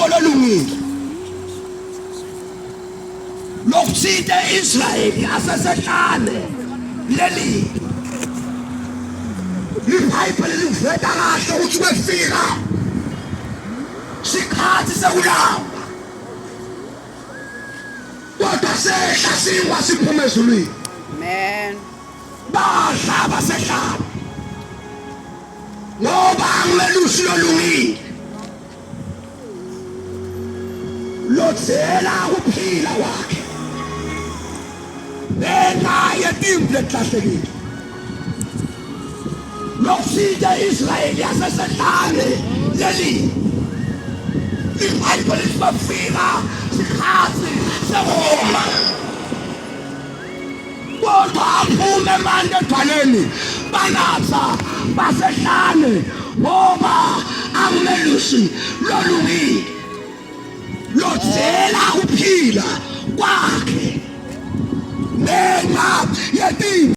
inhloko lolungile lokuthinte Israyeli asesehlane leli iBhayibheli liveta kahle ukuthi kwefika sikhathi sekulamba kodwa sehla siwa siphuma ezulwini. Amen. Badla basehlane ngoba angimelusi lolungile lodzela kuphila kwakhe ngenxa yetimvu letilahlekile lokusita Israyeli yasesehlane leli iBhayibheli libafika sikhathi sekoma kodwa aphume emanti edwaleni banatha basehlane ngoba angumelusi lolungile lodzela kuphila kwakhe ngenxa yetimvu.